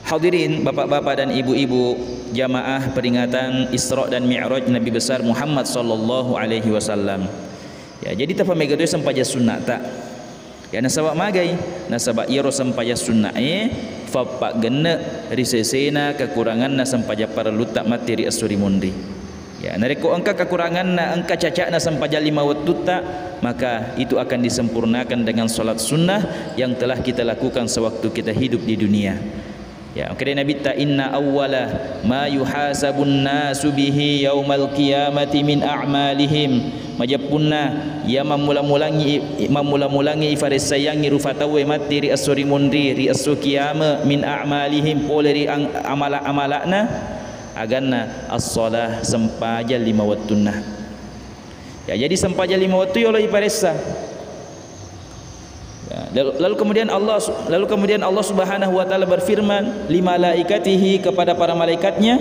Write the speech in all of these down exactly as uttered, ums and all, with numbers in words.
Hadirin, bapak-bapak dan ibu-ibu, jamaah peringatan Isra dan Mi'raj Nabi besar Muhammad sallallahu alaihi wasallam. Ya, jadi tapammega to sempajang sunnata. Ya, nasaba magai, nasaba iyaro sempajang sunnae fappaggenne ri sesena kekuranganna sempajang parellutta matti ri esso ri munri. Ya, narekko engka kekuranganna, engka cacakna sempajang lima wettutta, maka itu akan disempurnakan dengan salat sunnah yang telah kita lakukan sewaktu kita hidup di dunia. Ya, makkeda Nabitta, "Inna awwala ma yuhasabun nasu bihi yaumal qiyamati min a'malihim." Majeppunna iya mammula-mulangi, mammula-mulangi ifaressaiyangngi rufa tauwe matti ri esso ri munri, ri esso kiyame, min a'malihim, pole ri ang-, amala-amala'na, aganna as-shalah, sempajang lima wettunna. Ya, jadi sempajang lima wettu yolo iparessa. Ya, lalu, lalu kemudian Allah su-, lalu kemudian Allah Subhanahu wa Ta'ala berfirman, li malaikatihi, kepada para malaikatnya,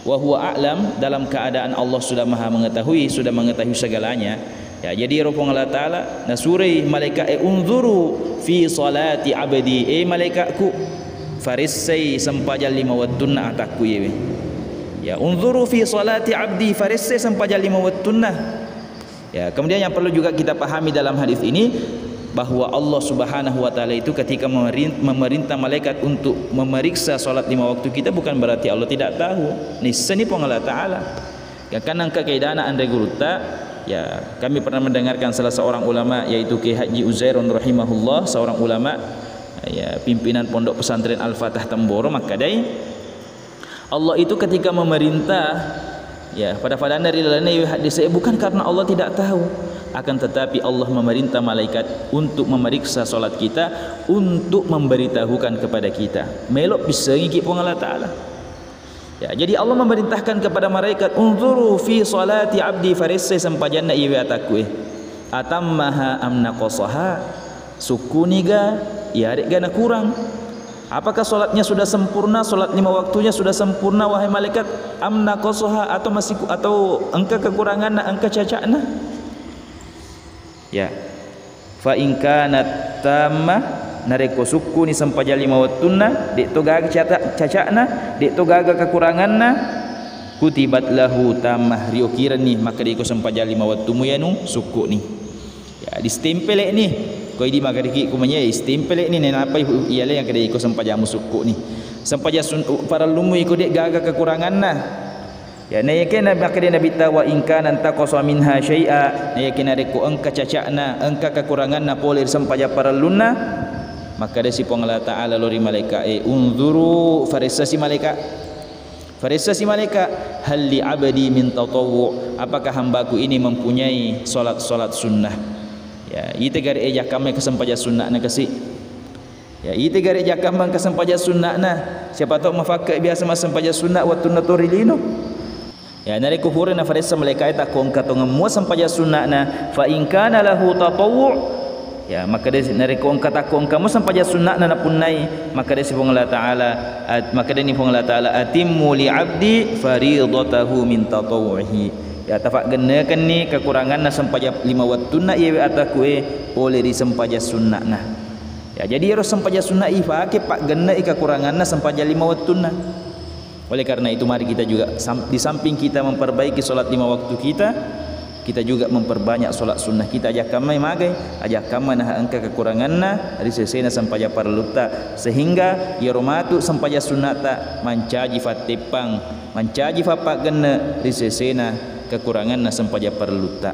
wa huwa a'lam, dalam keadaan Allah sudah Maha Mengetahui, sudah mengetahui segalanya. Ya, jadi ero Puang Allah Ta'ala nasuroi malaika'e, "Unzuru fi salati abdi," eh malaikatku, faressai sempajang lima wettunna atakku iyewe. Ya, "Unzuru fi salati abdi," faressai sempajang lima wettunna. Ya, kemudian yang perlu juga kita pahami dalam hadis ini, bahwa Allah Subhanahu wa Ta'ala itu ketika memerin-, memerintah malaikat untuk memeriksa salat lima waktu kita, bukan berarti Allah tidak tahu. Naissani Puang Allah Ta'ala. Ya, kan engka kaidana anre gurutta, ya, kami pernah mendengarkan salah seorang ulama, yaitu Kiai Haji Uzairun rahimahullah, seorang ulama, ya, pimpinan Pondok Pesantren Al-Fatah Temboro, makkadai, Allah itu ketika memerintah, ya, pada-padanna ri lalenna iwe hadis, eh, bukan karena Allah tidak tahu, akan tetapi Allah memerintah malaikat untuk memeriksa salat kita, untuk memberitahukan kepada kita. Melo pissengi ki Puang Allah Ta'ala. Ya, jadi Allah memerintahkan kepada malaikat, "Unzuru fi salati abdi," faressai sempajanna iwe atakku e. "Atammaha am naqasaha?" Sukkuniga, iyare'ga nakurang? Apakah salatnya sudah sempurna, salat lima waktunya sudah sempurna, wahai malaikat? Am naqasaha, atau masih ku-, atau engka kekuranganna, engka cacakna? Ya. Fa in kanat tammah, narekko sukkuni sempajang lima wettunna, de'to gaga cata-, cacakna, de'to gaga kekuranganna, kutibat lahu tammah, riokirenni makkeda iko sempajang lima wettumu yanu sukkuni. Ya, distempele'ni. Ko idi magariki kumanya, ya, distempele'ni, nenapa i-, iyaleng akkeda iko sempajammu sukkuni. Sempajang sun-, parellummu iko de' gaga kekuranganna. Ya, naiyakena makkeda Nabitta, "Wa in kana intaqasa minha syai'a," naiyakena rekko engka cacakna, engka kekuranganna pole ri sempajang parellunna, makkedasi Puang Allah Ta'ala lao ri malaika'e, "Unzuru," faressasi malaika. Faressasi malaika, "Hal li abdi min tatawwu', apakah hambaku ini mempunyai salat-salat sunnah?" Ya, ite gare' e jakkammai kesempajang sunna'na kasi. Ya, ite gare' jakkammai kesempajang sunna'na. Siapa tahu mafakke biasa massempajang sunna' wettunna to ri lino. Ya, narekko pura nafaressa malaika e takko engka tongeng mua sempajang sunna'na, fa in kana lahu tatawwu', ya, makkeda narekko engka, takko engka mua sempajang sunna'na napunnai, makkedasi Puang Allah Ta'ala, at-, makkedani Puang Allah Ta'ala, "Atimmu li abdi faridatahu min tatawwu'ihi." Ya, tafaggennekenni kekuranganna sempajang lima wettunna iyewe atakku e pole ri sempajang sunna'na. Ya, jadi ero sempajang sunna' ifake paggenne'i kekuranganna sempajang lima wettunna. Oleh karena itu, mari kita juga sam-, di samping kita memperbaiki salat lima waktu kita, kita juga memperbanyak salat sunnah kita. Ajakkammai magai, ajakkamma naha engka kekuranganna ri sesena sempajang parellutta, sehingga iyaro matu sempajang sunna'ta mancaji fatteppang, mancaji fappaggenne ri sesena kekuranganna sempajang parellutta.